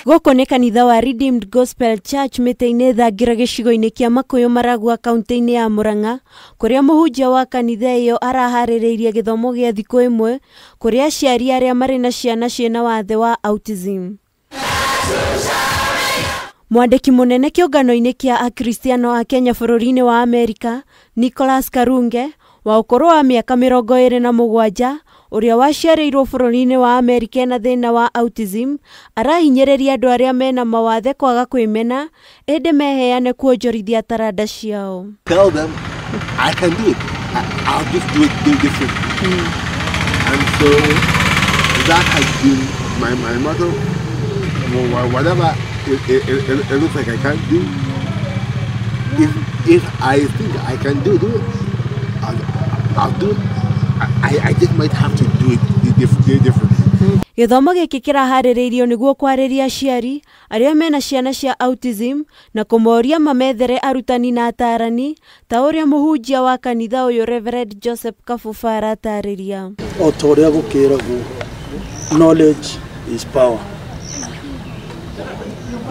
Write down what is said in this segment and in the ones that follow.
Gũkũ nĩ kanitha wa Redeemed Gospel Church mĩtĩ-inĩ thangira gĩcigo-inĩ kĩa Makuyu Maragua kaunti-inĩ ya Murang'a, kũrĩa mũhunjia wa kanitha ĩyo araharĩrĩirie gĩthomo gĩa thikũ ĩmwe kũrĩ aciari arĩa marĩ na ciana ciĩna wathe wa autism. Mwandĩki mũnene kĩũngano-inĩ kĩa Akristiano a Kenya bũrũri-inĩ wa Amerika, Nicholas Karunge, wa ũkũrũ wa mĩaka 27, ũrĩa waciarĩirwo bũrũri-inĩ wa Amerika ena thĩna wa autism, arahinyĩrĩria andũ arĩa mena mawathe kwaga kwĩmena, ĩndĩ meheane kuonjorithia taranda ciao. Tell them I can do it. I'll just do it differently. And so that has been my motto. Whatever it looks like I can't do, if I think I can do it, I'll do it. I just might have to do it differently. Gĩthomo gĩkĩ kĩraharĩrĩirio nĩguo kwarĩria aciari arĩa mena ciana cia autism na kũmoria mamethere arutani na atarani ta ũrĩa mũhunjia wa kanitha ũyũ Reverend Joseph Kabuba aratarĩria. O ta ũrĩa gũkĩragwo, knowledge is power.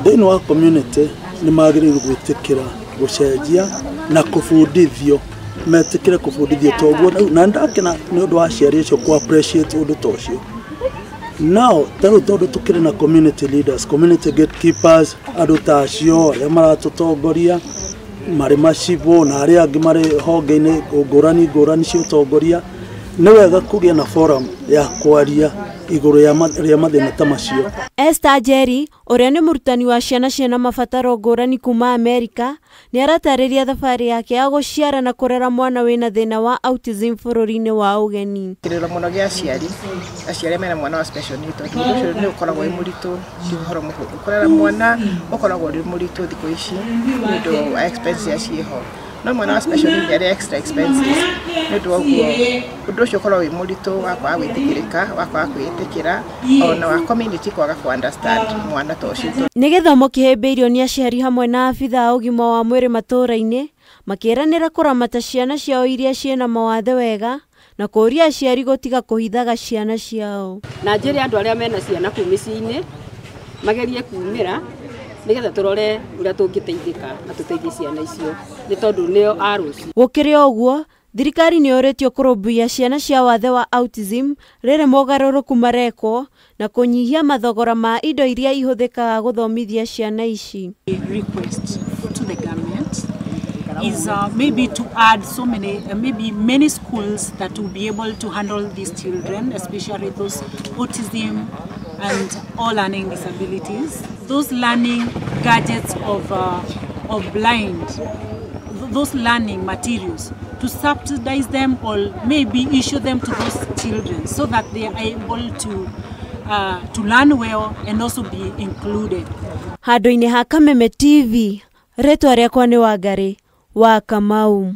Thĩinĩ wa community nĩ magĩrĩirwo gwĩtĩkĩra gũcenjia na kũbundithio, metĩkĩre kũbundithio toguo, na ndakena nĩ ũndũ wa aciari acio kũ appreciate ũndũ ta ũcio. Now ta rĩu tondũ tũkĩrĩ na community leaders, community gatekeepers, andũ ta acio arĩa maratũtongoria marĩ macibũ na arĩa angĩ marĩ honge-inĩ ngũrani ngũrani cia ũtongoria, nĩ wega kũgĩa na forum ya kwaria igũrũ rĩa mathĩna ta macio. Esther Jerry, ũrĩa nĩ mũrutani wa ciana ciĩna mabataro ngũrani kuma Amerika, nĩ aratarĩria thabarĩ yake ya gũciara na kũrera mwana wĩna thĩna wa autism bũrũri-inĩ wa ũgeni. Kĩrĩro mũno gĩa aciari, aciari mena mwana wa special need, tondũ ũndũ ũcio nĩ ũkoragwo wĩ mũritũ, ti ũhoro mũhũthũ. Kũrera mwana ũkoragwo ũrĩ mũritũ thikũ ici nĩ ũndũ wa expenses iria ciĩho. No mwana wa special need arĩ extra expenses, nĩ ũndũ wa ũguo ũndũ ũcio ũkoragwo wĩ mũritũ wa kwaga gwĩtĩkĩrĩka, wa kwaga kwĩĩtĩkĩra, ona wa community kwaga kũ understand mwana ta ũcio. Nĩ gĩthomo kĩhĩmbĩirio nĩ aciari hamwe na abithaa a ũgima wa mwĩrĩ matũũra-inĩ, makĩĩranĩra kũramata ciana ciao iria ciĩna mawathe wega na kũũria aciari gũtiga kũhithaga ciana ciao. Na njĩre andũ arĩa mena ciana kũu mĩciĩ-inĩ magerie kumĩra nĩgetha tũrore ũrĩa tũngĩteithĩka na tũteithie ciana icio nĩ tondũ nĩo a rũciũ. Gũkĩrĩ o ũguo, thirikari nĩ yũrĩtio kũrũmbũiya ciana cia wathe wa autism rĩrĩ mogarũrũku marekwo na kũnyihia mathogora ma indo iria ihũthĩkaga gũthomithia ciana ici. Request to the government is maybe to add so many, maybe many schools that will be able to handle these children, especially those autism and all learning disabilities. Those learning gadgets of blind, those learning materials, to subsidize them or maybe issue them to those children so that they are able to learn well and also be included. Handũ-inĩ ha Kameme TV, rĩtwa rĩakwa nĩ Wangari wa Kamau.